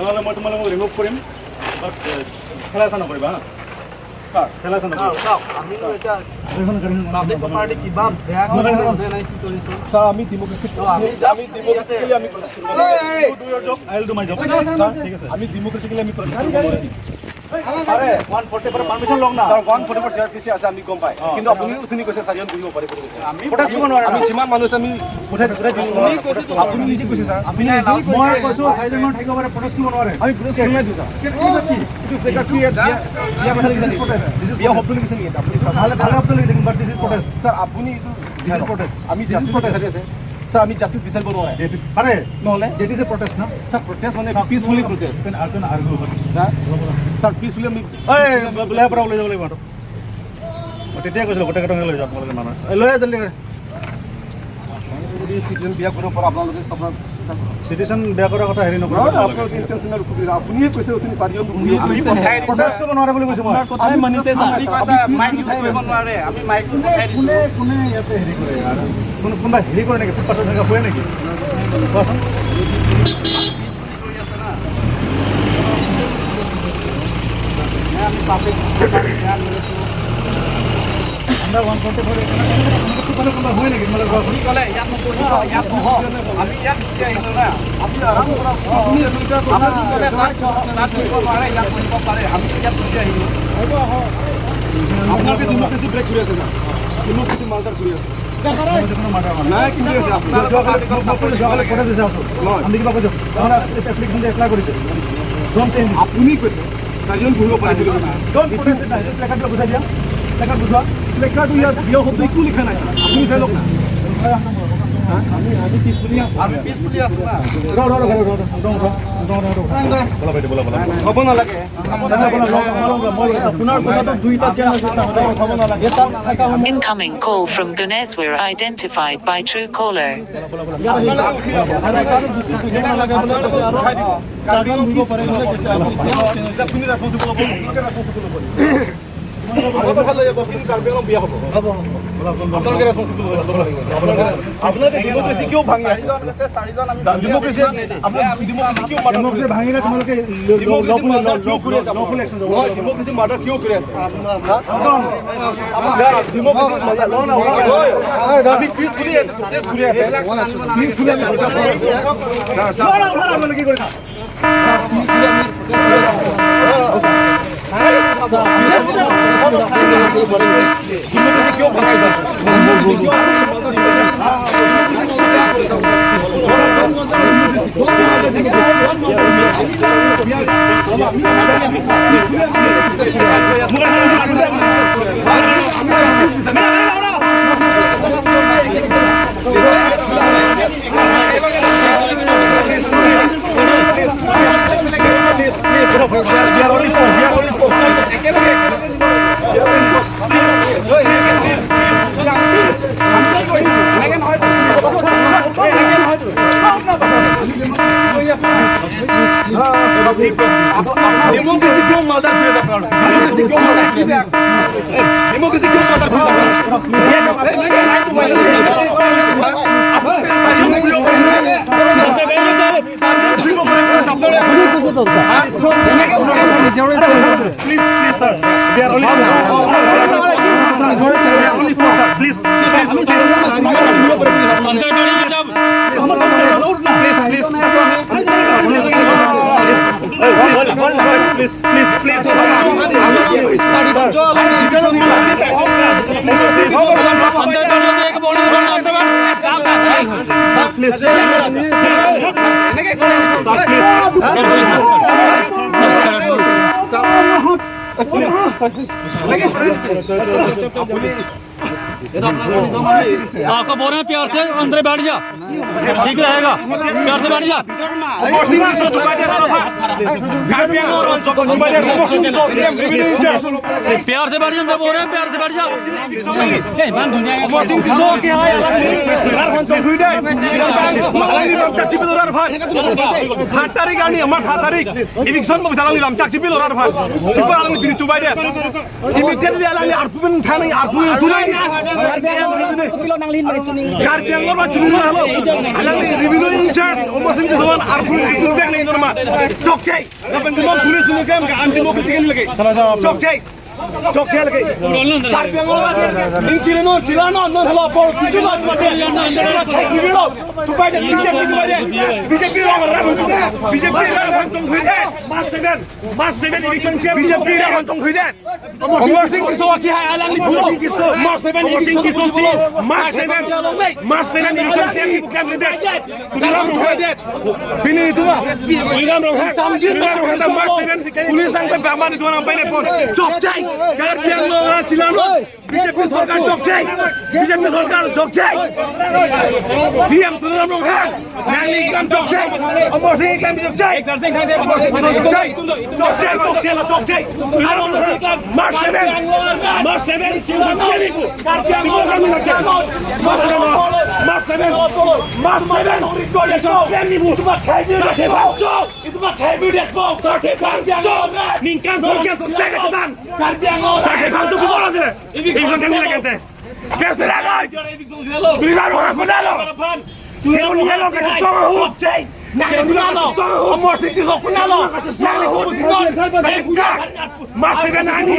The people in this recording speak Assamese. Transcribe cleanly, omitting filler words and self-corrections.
নহ'লে মই তোমালোকক ৰিমুভ কৰিম। বাট ঠেলা হেঁচা নকৰিবা হা। ছাৰ। ঠেলা হেঁচা নকৰিবা। চাওক, আমি এতিয়া গাড়ীখন, গাড়ীখন। পাব্লিক প্ৰপাৰ্টি কিবা বেয়া কৰিছোঁ নাই, কি কৰিছোঁ? ছাৰ, আমি ডেম'ক্ৰেচি আমি আমি ডেম'ক্ৰেটিকেলি আমি protest কৰিব নোৱাৰিম। You do your job, I will do my job. ঠিক আছে। আমি ডেম'ক্ৰেটিকেলি আমি protest কৰিব নোৱাৰিম। পাৰে 144 পাৰ্মিশ্যন লওক না। ছাৰ, 144 চিআৰপিচি আছে, আমি গম পাই। কিন্তু আপুনি উঠনি কৈছে চাৰিজন বহিব পাৰে বুলি কৈছে। আমি protest কৰিব নোৱাৰে। আমি যিমান মানুহ আছে, আমি উঠাই উঠাই দিছোঁ। আপুনি নিজে কৈছে, ছাৰ। আমি মই কৈছোঁ, চাৰিজন মানুহ থাকিব পাৰে, protest কৰিব নোৱাৰে। আমি protest কৰিব নোৱাৰিছোঁ, ছাৰ। এইটো প্লেকাৰ্ডটো ইয়াত বিয়া কথা লিখিছে নেকি? বিয়া শব্দ লিখিছে নেকি আপুনি, ছাৰ? ভালে ভালে শব্দ লিখিছে, but this is protest. Sir, আপুনি এইটো This is protest. আমি This is justice protest. বিচাৰি আছে, ছাৰ। আমি জাষ্টিছ বিচাৰিব নোৱাৰে? পাৰে। নহ'লে? That is a protest, না? ছাৰ, প্ৰটেষ্ট মানে peacefully protest. Can can argue. Sir, peacefully আমি এই বোলে পৰা লৈ যাব লাগিব আৰু। মই তেতিয়াই কৈছিলোঁ, গোটেই কেইটা লৈ যাওক তোমালোকে মানুহ। এই লৈ আহ জলদি কৰি। যদি চিটিজেন বিয়া কৰিব পৰা আপোনালোকে আপোনাৰ চিন্তা কৰক। চিটিজেন বেয়া কৰাৰ কথা হেৰি নকৰিব। নহয়, আপোনালোকে ইণ্টেনশ্যনেল অসুবিধা। আপুনিয়ে কৈছে উঠনি চাৰিজন। প্ৰটেষ্ট কৰিব নোৱাৰে বুলি কৈছোঁ মই। কথাই মানিছে। আপুনি কৈছে মাইক ইউজ কৰিব নোৱাৰে, আমি মাইকটো কোনে পঠাই কোনে দিছোঁ। কোনে ইয়াতে হেৰি কৰে আৰু কোনোবা হেৰি কৰে নেকি? ফুটপাথত এনেকৈ শুৱে নেকি, কোৱাচোন? পিছফুলি কৰি আছে না। আমি পাব্লিক বেয়া কৰিছোঁ? আমৰা 144 ফুটপাথত কোনোবা শুৱে নেকি, তোমালোকে কোৱাচোন? আপুনি ক'লে ইয়াত নবহিব, ইয়াত বহক, আমি ইয়াত গুচি আহিলোঁ না। আপুনি আৰাম কৰক। আপুনি আপুনি ক'লে তাত তাত বহিব নোৱাৰে, ইয়াত বহিব পাৰে, আমি ইয়াত গুচি আহিলোঁ। আপোনালোকে ডেম'ক্ৰেচি ব্ৰেক কৰি আছে, ছাৰ। ডেম'ক্ৰেচি মাৰ্ডাৰ কৰি আছে। কোনো মাৰ্ডাৰ হোৱা নাই। নাই, কি কৰি আছে আপোনালোকে? যোৱাকালি কোৰ্টত দিছে আছোঁ। নহয়। আমি কিবা কৈছোঁ? এপ্লিকেশ্যন এপ্লাই কৰিছে। Don't change. আপুনি কৈছে চাৰিজন বহিব পাৰে বুলি কৈছে। Don't protest. প্লেকাৰ্ডটো বুজাই দিয়া, প্লেকাৰ্ড বুজোৱা। প্লেকাৰ্ডটো ইয়াত বিয়া শব্দ একো লিখা নাই, ছাৰ। আপুনি চাই লওক না। আমি পিছফুলি আছোঁ না। ৰ ৰ ৰ ৰ ৰ। বলা বাইদেউ, বলা বলা। হ'ব নালাগে। আপোনাৰ কথাটো দুইটা চেন আছে, হ'ব নালাগে। তাত থকা সময়ত Incoming call from Guneswar identified by Truecaller. নালাগে বুলি কৈছে আৰু চাৰিজন বহিব পাৰে বুলি কৈছে আপুনি। আপুনি ৰেচপনচিবল হ'ব, আপোনালোকে ৰেচপনচিবল হ'ব। আমাৰ কথা লৈ যাব, কিন্তু কাৰ্বি আংলং বিয়া হ'ব। আপোনালোকে ৰেচপনচিবল হ'ব। আপোনালোকে ডেম'ক্ৰেচি কিয় ভাঙি আছে? চাৰিজন কৈছে, চাৰিজন আমি ডেম'ক্ৰেচি, আপোনাৰ ডেম'ক্ৰেচি কিয় মাৰ্ডাৰ কৰি ডেম'ক্ৰেচি আছে? ভাঙিলে তোমালোকে ডেম'ক্ৰেচি মাৰ্ডাৰ কিয় কৰি আছে? Lawful action. নহয়, ডেম'ক্ৰেচি মাৰ্ডাৰ কিয় কৰি আছে? আমি পিছফুলি প্ৰটেষ্ট কৰি আছে, পিছফুলি আমি protest কৰি আছো। কি কৰিছা? ডেম'ক্ৰেচি কিয় ভাঙাইছে? ডেম'ক্ৰেচি কিয় মাৰ্ডাৰ কৰি আছে? We are only four. We are only four. Democracy কিয় মাৰ্ডাৰ কৰি আছে আপোনালোকে? ডেম'ক্ৰেচি কিয় মাৰ্ডাৰ কৰি আছে? ডেম'ক্ৰেচি কিয় মাৰ্ডাৰ কৰি আছে আপোনালোকে? চাৰিজন ঘূৰিব পাৰে, চাৰিজন ঘূৰিব পাৰে আপোনালোকে। Please, please, sir. We are only four. We are only four, sir. Please, please, please. Please, please. Please, please, please. Please. Sir, please. आपको बोल रहे हैं, प्यार से अंदर बैठ जा, ठीक रहेगा, प्यार से बैठ जा। অমৰ সিং দিছ চুবাই দিয়া ৰখা। কাৰ্বি আংলঙৰ অঞ্চল চুবাই দিয়া অমৰ সিং দিছ ৰেভিনিউ ইনচাৰ্জ। प्यार से बैठ जा, अंदर बोल रहे हैं, प्यार से बैठ जा। অমৰ সিং দিছ 7 তাৰিখ আনি আমাৰ 7 তাৰিখ ইভিকশ্যন চাকচিপি লৰাৰ ভাল চুবাই দে ইমিডিয়েটলি আলানি আরপুবেন থানাই আরপু Sunai. Karbi Anglong ba chunu halo alang revenue in-charge Amar Singh Tissowan ar police bag nei norma chok chai lapan dino police dino kam undemocratically lage chok chai chok chai lage Karbi Anglong ba ning chileno chilano non halo por kichu ba mate thai gibilo chupai de BJP chupai de BJP ra BJP ra bang thui de March 7 eviction BJP ra bang thui de Amar Singh Tissowan ki hai alang ni phulo March 7 eviction March 7 March 7 eviction Tuliram থৈ দে বিনি তোমা March 7 police আংতে বামানি তোমা নাম পাইলে ফোন চক চাই কার্বি আংলং চিলানো বিজেপি সরকার চক চাই বিজেপি সরকার চক চাই সিএম তুলিরাম রংহাং নাংলি গ্রাম চক চাই অমর সিং গ্রাম চক চাই অমর সিং চক চাই চক চাই চক চাই চক চাই March 7 March 7 Karbi Anglong March 7 March 7 তোমার খাইবি তোমার খাইবি দেখবো নিংকান ধরকে তো দেখা দান কার্বি আংলং সাথে ফালতু কি বলা দিলে ইভিকশন কেন কেনতে কেসে লাগাই তুই না রোহা কোনালো তুই নিয়ে লোক চক চাই অমর সিং টিসো কুনালো নাংলি কুমু সিং March 7 আনি